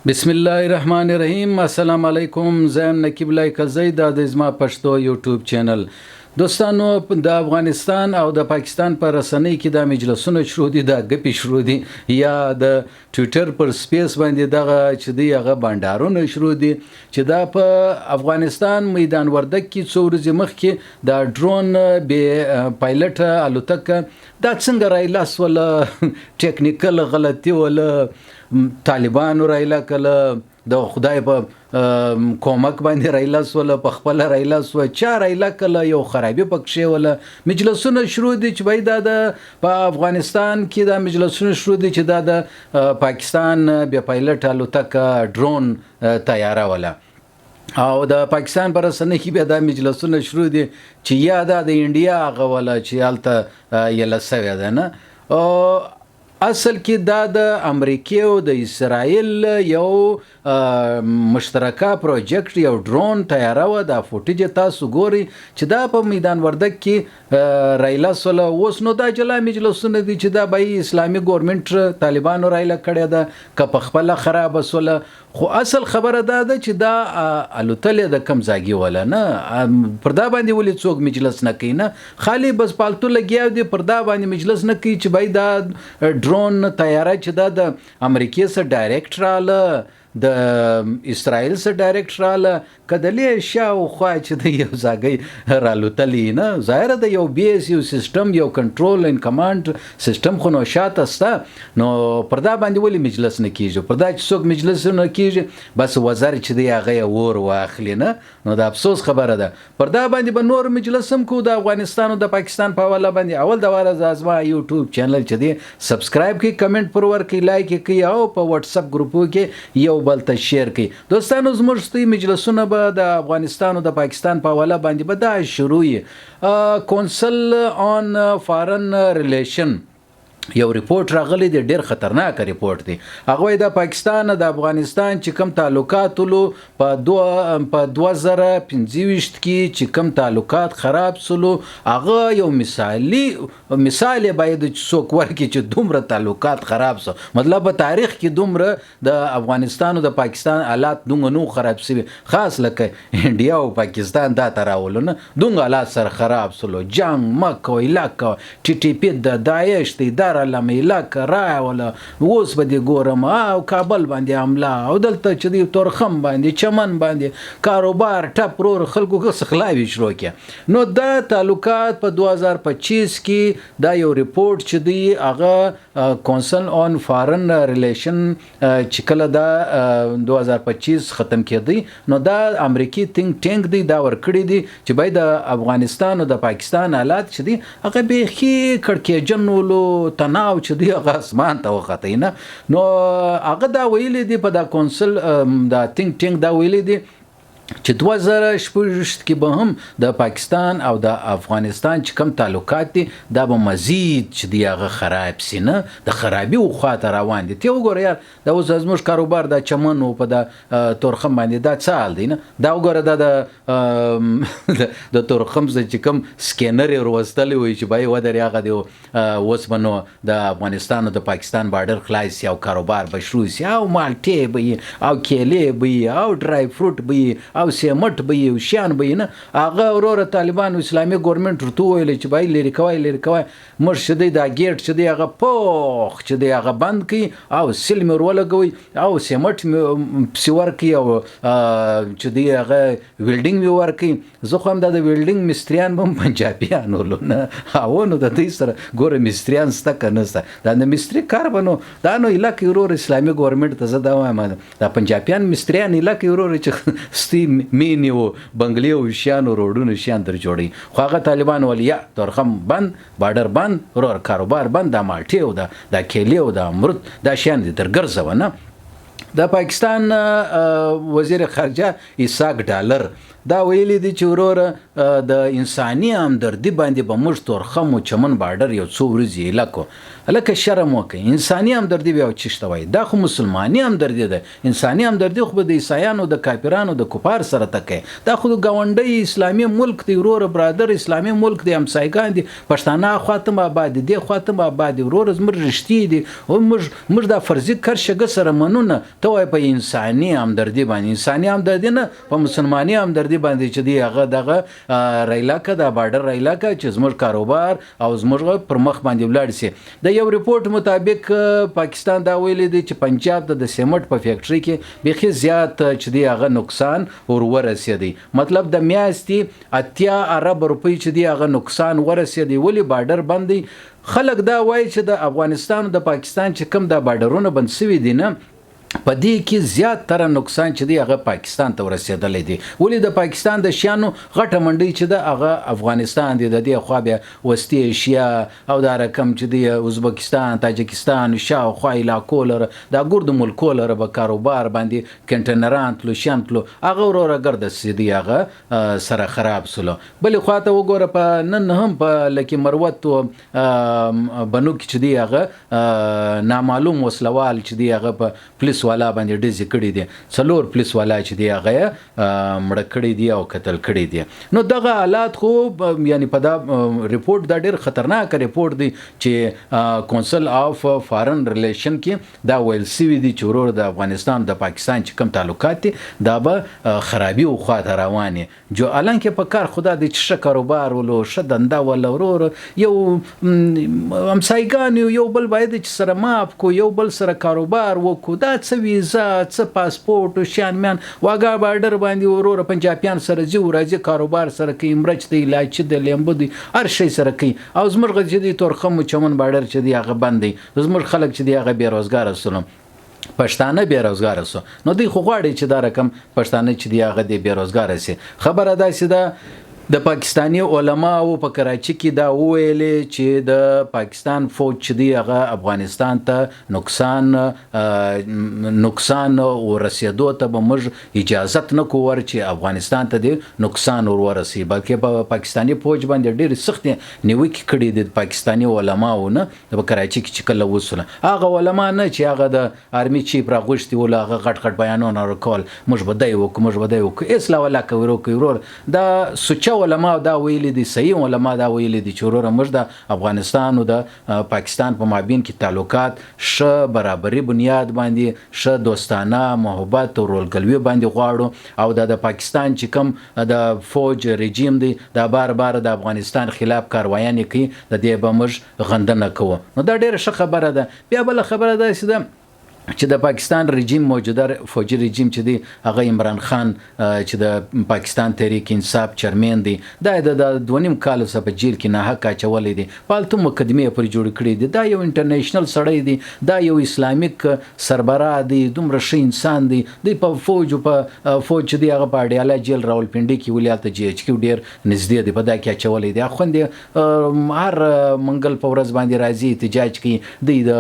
بسم الله الرحمن الرحیم. السلام علیکم. زه یم نقیب الله کزی، دا د زما پښتو یوټیوب چینل. دوستانو، د افغانستان او د پاکستان په رسنۍ کې دا مجلسونه شروع دي، دا ګپې شروع دي، یا د ټویټر پر سپیس باندې دغه چې دی هغه بانډارونه شروع دي چې دا په افغانستان میدان وردک کې څو ورځې مخکې دا ډرون بې پایلټه الوتکه دا څنګه رایله سوله؟ ټیکنیکل غلطي وله، طالبانو رایله کله، د خدای په کومک باندې رایله سوله، په خپله رایله سوه، چا رایله کله، یو خرابي پکښې وله. مجلسونه شروع دي چې بای دا د په افغانستان کې دا مجلسونه شروع دي چې دا د پاکستان بې پایلټ الوتکه ډرون طیاره وله، او د پاکستان پر رسنۍ کې بیا دا مجلسونه شروع دي چې یا دا د انډیا هغه وله چې هلته یله سوې ده. نه، اصل کې دا د امریکې او د اسرائیل یو مشترکه پروجیکټ، یو ډرون طیاره وه. دا فوټیج تاسو ګورئ چې دا په میدان وردک کې رایله سوله. اوس نو دا جلا مجلسونه دي چې دا به اسلامي ګورنمنټ طالبانو رایله کړې ده که په خپله خرابه سوله، خو اصل خبره دا ده چې دا الوتلې د کم ځاګي وله. نه، پر دا باندې ولې څوک مجلس نه کوي؟ نه، خالي بس پالتو لګیا دي، پر دا باندې مجلس نه کوي چې بای دا ډرون طیاره چې دا د امریکې سره ډایرکټ راله، د اسرائیل سره ډایرکټ راله، که د لې شاوخوا چې د یو ځاګۍ رالوتلی. نه، ظاهره د یو بیس، یو سیستم، یو کنټرول ان کمانډ سیستم خو نو شاته سته. نو پر دا باندې ولې مجلس نه کیږي؟ پر دا چې څوک مجلس نه کیږي، بس وزر چې دی هغه یې اور واخلي. نه، نو د افسوس خبره ده. پر دا باندې به نور مجلس هم کوو د افغانستان او د پاکستان په حواله باندې. اول د واره زما یوټیوب چینل چې دی سبسکرایب کړئ، کمنټ پر ورکړئ، لایک یې کړئ او په واتساپ ګروپو کې یو بل ته شیر کړئ. دوستانو، زموږ ستوي مجلسونه به د افغانستان او د پاکستان په حواله باندې به دا شروع وي. کونسل آن فارن ریلیشن یو رپورټ راغلی دی، ډیر خطرناک رپورټ دی. هغه وایي د پاکستان د افغانستان چې کوم تعلقات ولو په 2025 کې چې کوم تعلقات خراب سولو، هغه یو مثالي مثال یې باید چې څوک ورکړي چې دومره تعلقات خراب سو، مطلب په تاریخ کې دومره د افغانستان او د پاکستان حالات دومره نو خراب سوي، خاص لکه انډیا او پاکستان دا ته راولو، نه دومره حالات سره خراب سولو. جنګ مه کوئ، لکه ټي ټي پي د داعش دی، دا راله علاقه راوله، اوس به دې ګورم، او کابل باندې حمله، او دلته چې دی تورخم باندې، چمن باندې کاروبار ټپ. ورور، خلکو که غلاوې شروع کړې. نو دا تعلقات په 2025 کې دا یو رپورټ چې دی هغه کونسل آن فارن ریلیشن چې کله دا 2025 ختم کېدی، نو دا امریکي تینک ټینک دی، دا ورکړي دي چې باید د افغانستان او د پاکستان حالات چې دی هغه بیخي کړکېجن ولو، تناو چې دی هغه اسمان ته وختی. نه، نو هغه دا ویلي دي، په دا کونسل دا تینک ټینک دا ویلي دي چې 2026 کې به هم د پاکستان او د افغانستان چې کوم تعلقات دي دا به مزید چې دی هغه خراب سي. نه، د خرابي و خواته روان دي. ته وګوره یار، دا اوس زموږ کاروبار دا چمن و په دا تورخم باندې دا څه حال دی؟ نه، دا وګوره، دا د تورخم څخه چې کوم سکینر یې وروستلی وي چې بای ودرې، هغه دی. اوس به نو د افغانستان او د پاکستان بارډر خلاص سي او کاروبار به شروع سي، او مالټې به وي او کیلې به وي او ډرای فروټ به وي او سیمټ به وي او شیان به وي. نه، هغه وروره طالبان اسلامي ګورنمنټ ورته وویل چې بای لرې کوی، لرې کوی، موږ چې دی دا ګیټ چې دی هغه پوخ چې دی هغه بند کړئ او سیل مې ورولګوئ او سیمټ مې پسې ورکړئ او چې دی هغه ویلډینګ مې ورکړئ. زه خو هم دا د ویلډینګ مستریان به هم پنجابیان ولو. نه، هغه نو د دوی سره ګوره مستریان سته که نه سته، دا د مستري کار به نو دا نو ایله کوي. ورور، اسلامي ګورنمنټ ته زه دا وایم، دا پنجابیان مستریان ایله کوي ورور چې ستي مینې و بنګلې او شیان او روډونو شیان در جوړوي. خو هغه طالبان ول یا تورخم بند، بارډر بند، ورور کاروبار بند، دا مالټې او دا کیلې او دا امرود دا شیان دې درګرځوه. نه، د پاکستان وزیر خارجه اسحاق ډالر دا ویلي دي چې وروره د انساني همدردي باندې به موږ تورخم او چمن بارډر یو څو ورځې ایله کړو. هلکه شرم وکړئ، انساني همدردي بیا چیش ته وایي؟ دا خو مسلماني همدردي ده. انساني همدردي خو به د عیسایانو، د کافرانو، د کفار سره ته کوي. دا خو د ګاونډی اسلامي ملک دی وروره، برادر اسلامي ملک دی، همسایګان دي، پښتانه خوا ته هم آباد دي، دې خوا ته هم آباد دي. وروره، زموږ رښتې دي او موږ دا فرضي کرښه ګه سره منو. نه. ته وای په انساني همدردي باندې، انساني همدردي نه، په مسلماني همدردي باندې چې دی هغه دغه ریله که دا بارډر ریله که چې زموږ کاروبار او زموږ پر مخ باندې ولاړ سي. د یو رپورټ مطابق پاکستان دا ویلي دي چې پنجاب ته د سیمټ په فیکټري کې بیخي زیات چې دی هغه نقصان ور ورسېدی، مطلب د میاشتې 80 ارب روپۍ چې دی هغه نقصان ورسېدی. ولې بارډر بند دی؟ خلک دا وایي چې د افغانستان او د پاکستان چې کوم دا بارډرونه بند شوي دي نه، په دې کې زیات تر نقصان چې دی هغه پاکستان ته ورسېدلی دی. ولې د پاکستان د شیانو غټه منډۍ چې ده هغه افغانستان دی، د دې خوا بیا وسطي ایشیا او دا رقم چې دی ازبکستان، تاجکستان، شاوخوا علاقو لره دا ګردو ملکو لره به کاروبار باندې کنټینران تلو، شیان تلو، هغه وروره ګرده چې دی هغه سره خراب سولو. بلې خواته وګوره په نن هم په لکه مروت بنو کې چې دی هغه نامعلوم وسلوال چې دی هغه په پولیس والا باندې ډزې کړې دي، 4 پولیس والا چې دی هغه مړه کړي دي او قتل کړي دي. نو دغه حالات خو یعنی په دا رپورټ دا ډیر خطرناک رپورټ دی چې کونسل آف فارن ریلیشن کې دا ویل سوي دي چې ورور د افغانستان د پاکستان چې کوم تعلقات دي دا به خرابي او خواته روان دي. جو الانکه په کار خدا دې چې ښه کاروبار ولو، ښه دنده وله، ورور یو همسایګان یو، یو بل باید چې سره معاف کو، یو بل سره کاروبار وکړو. دا څه ویزا، څه پاسپورټ، شیان میان، واګا بارډر باندې ورور پنجابیان سره ځي او راځي، کاروبار سره کوي، مرچ دی، لاچي دی، لیمبو دی، هر شی سره کوي. او زموږ چې دی تورخم چمن بارډر چې دی هغه بند دی، زموږ خلک چې دی هغه بې روزګاره سول، پښتانه بې روزګاره سو. نو دوی خو غواړي چې دا رقم پښتانه چې دی هغه دې بې روزګاره سي. خبره داسې ده د پاکستاني علماو په کراچي کې دا وویلې چې د پاکستان فوج چې دی هغه افغانستان ته نقصان ورسېدو ته به موږ اجازت نه کوو ور چې افغانستان ته دې نقصان ور ورسي، بلکې په پاکستاني فوج باندې ډېرې سختې نیوکې کړې دي پاکستاني علماو نه په کراچي کې چې کله وسوله. هغه علما نه چې هغه د آرمي چیف راغوښتي ول، هغه غټ غټ بیانونه ورکول، موږ به دی وکړو، موږ به دی وکړو، هېڅ لا ولا کوي ورو کوي ورور. دا سوچه علما دا ویلي دي، صحیح علما دا ویلي دي چې وروره موږ د افغانستان او د پاکستان په مابین کې تعلقات ښه برابري بنیاد باندې، ښه دوستانه محبت او ورورګلوي باندې غواړو. او دا د پاکستان چې کوم د فوج رژیم دی دا بار بار د افغانستان خلاف کاروایانې کوي، د دې به موږ غندنه کوو. نو دا ډېره ښه خبره ده. بیا بله خبره داسې ده چې د پاکستان رژیم، موجوده فوجي رژیم چې دی هغه عمران خان چې د پاکستان تحریک انصاف چرمین دی، دا د 2.5 کالو څخه په جیل کې ناحق اچولی دی، پالتو مقدمې پر جوړ کړي دي. دا یو انټرنیشنل سړی دی، دا یو اسلامیک سربراه دی، دومره ښه انسان دی. دی په فوج په فوج چې دی هغه په اډیاله جیل راولپنډي کې ولې هلته جي ایچ کیو ډېر نږدې دی، په دا کې اچولی دی. اخوند یې هر منګل په ورځ باندې راځي احتجاج کوي، دی د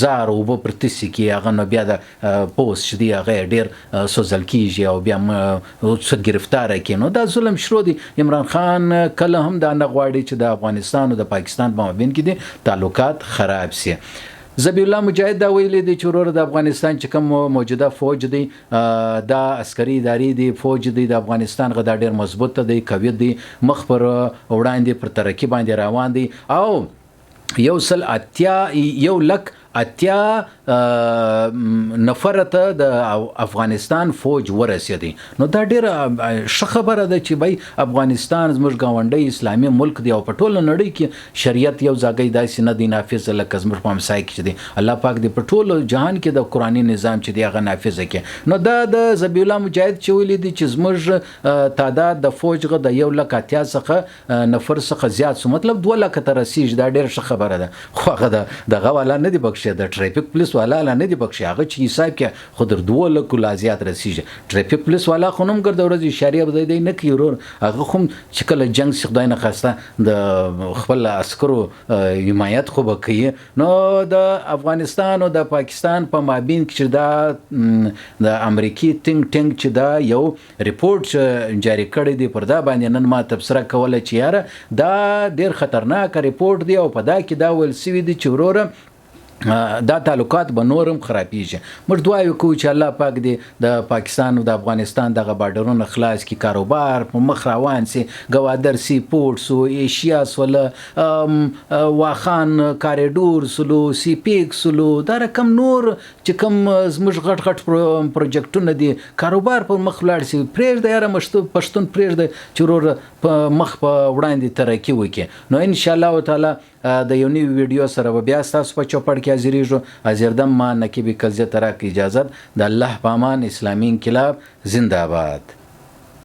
زار اوبه پر تسي کې هغه نو بیا د پوست چې دی هغه ډېر سوځل کېږي او بیا څوک ګرفتاره کړي. نو دا ظلم شروع دی. عمران خان کله هم دا نه غواړي چې د افغانستان او د پاکستان په مابین کې دي تعلقات خراب سي. ذبیح الله مجاهد دا ویلي دی چې وروره د افغانستان چې کوم موجوده فوج دی، دا عسکري ادارې دی، فوج دی د افغانستان غدا ډېر مضبوط دی، قوي دی، مخ پر وړاندې پر ترقي باندې روان دی. او 180، 1,80,000 نفر ته د افغانستان فوج ورسېدی. نو دا ډېره ښه خبره ده چې بای افغانستان زموږ ګاونډی اسلامي ملک دی او په ټوله نړۍ کې شریعت یو ځاګی داسې نه دی نافذ لکه زموږ په همسایه کې چې دی. الله پاک دې په ټولو جهان کې د قرآني نظام چې دی هغه نافذ کړي. نو دا د ذبیح الله مجاهد چې ویلي دي چې زموږ تعداد د فوج غ د 1,80,000 څخه نفر څخه زیات سو، مطلب 2 لکه ته رسیږي. دا ډېره ښه خبره ده. خو هغه دغه والا نه دی پکښې، د ټریفیک پولیس والا لا نه دی پکښې، هغه چې حساب کې خو در 2 لکو لا زیات رسیږي. ټریفیک پولیس والا خو نوم ګرده ورځ اشارې به دی نه کوي ورور، هغه خو هم چې کله جنګ سي خدای نه خواسته د خپل عسکرو حمایت خو به کوي. نو د افغانستان او د پاکستان په مابین کې چې دا د امریکې تینګ ټینګ چې دا یو رپورټ جاری کړی دی، پر دا باندې نن ما تبصره کوله چې یاره دا ډېر خطرناک رپورټ دی. او په دا کې دا ویل سوي دي چې وروره دا تعلقات به نور هم خرابیږي. موږ دعاوې کوو چې الله پاک دې د پاکستان او د افغانستان دغه بارډرونه خلاص کړي، کاروبار په مخ روان سي، ګوادر سی پورټ سو، ایشیا سوله، واخان کاریډور سولو، سی پیک سولو، دا رقم نور چې کوم زموږ غټ غټ پروجیکټونه دي، کاروبار پر مخ ولاړ سي. پرېږده یاره پښتون، پرېږده چې ورور په مخ په وړاندې ترقي وکړي. نو ان شاء الله تعالی د یو نوي ویډیو سره به بیا ستاسو په چوپړ کې حاضرېږو. حاضردم ما نقیب کلزه ته راکړئ اجازت. د الله په امان. اسلامي انقلاب زنده آباد.